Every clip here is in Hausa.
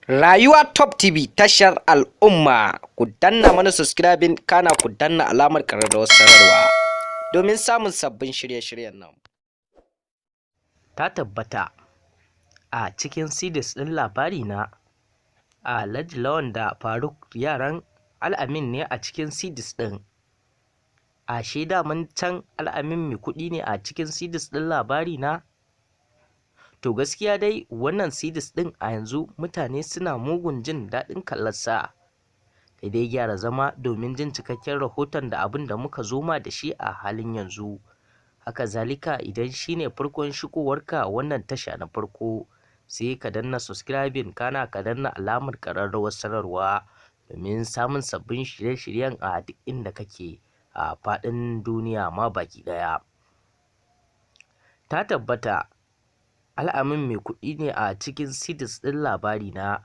Rayuwa Top TV, tashar al'umma. Ku danna mana subscribing, kana ku danna alamar ƙararrawar sanarwa domin samun sabbin shirye-shiryen nan. Ta tabbata a cikin series ɗin Labari Na, Alhaji Lawan da Faruk yaran Al'amin ne a cikin series ɗin. Ashe daman can Al'amin mai kuɗi ne a cikin series ɗin Labari Na? To gaskiya dai wannan series ɗin a yanzu mutane suna mugun jin daɗin kallonsa. Kai dai gyara zama domin jin cikakken rahoton da abin da muka zo ma da shi a halin yanzu. Haka zalika, idan shine farkon shigowarka wannan tasha na farko, sai ka danna subscribing, kana ka danna alamar ƙararrawar sanarwa domin samun sabbin shirye-shiryen a duk inda kake a faɗin duniya ma baki ɗaya. Ta tabbata Al'amin mai kuɗi ne a cikin series ɗin Labari Na.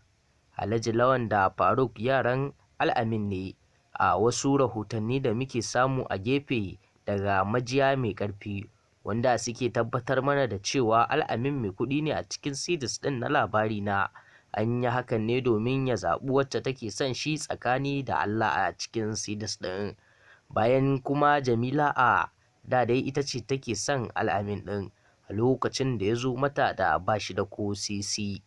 Alhaji Lawan da Faruk yaran Al'amin ne. A wasu rahotanni da muke samu a gefe daga majiya mai ƙarfi, wanda suke tabbatar mana da cewa Al'amin mai kuɗi ne a cikin series ɗin na Labari Na. An yi hakan ne domin ya zaɓi wacce take son shi tsakani da Allah a cikin series ɗin. Bayan kuma Jamila a da dai ita ce take son Al'amin ɗin a lokacin da ya zo mata da ba shi da ko sisi.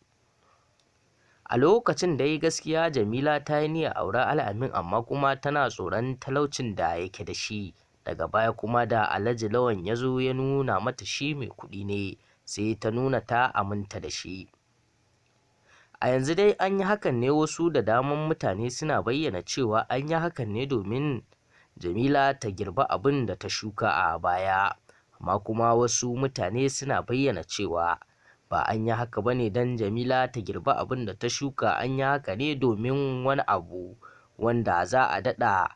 A lokacin dai gaskiya Jamila ta yi niyyar aure Al'amin, amma kuma tana tsoron talaucin da yake da shi. Daga baya kuma da Alhaji Lawan ya zo ya nuna mata shi mai kuɗi ne, sai ta nuna ta aminta da shi. A yanzu dai an yi hakan ne, wasu da daman mutane suna bayyana cewa an yi hakan ne domin Jamila ta girbi abin da ta shuka a baya. Amma kuma wasu mutane suna bayyana cewa ba an yi haka ba ne don Jamila ta girbi abin da ta shuka, an yi haka ne domin wani abu wanda za a daɗa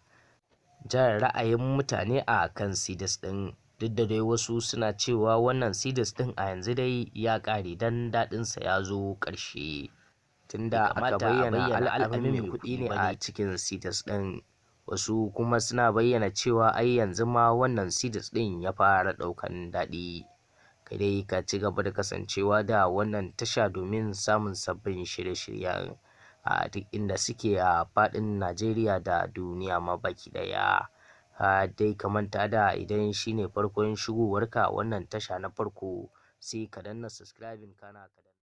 jan ra'ayin mutane a kan series ɗin. Duk da dai wasu suna cewa wannan series ɗin a yanzu dai ya ƙare don daɗinsa ya zo ƙarshe, tunda aka bayyana Al'amin mai kuɗi ne a cikin series ɗin. Wasu kuma suna bayyana cewa ai yanzu ma wannan series ɗin ya fara ɗaukan daɗi. Kai dai ka ci gaba da kasancewa da wannan tasha domin samun sabbin shirye-shiryen a duk inda suke a faɗin Najeriya da duniya ma baki ɗaya. Dai ka manta da idan shine farkon shigowarka wannan tasha na farko, sai ka danna subscribing, kana ka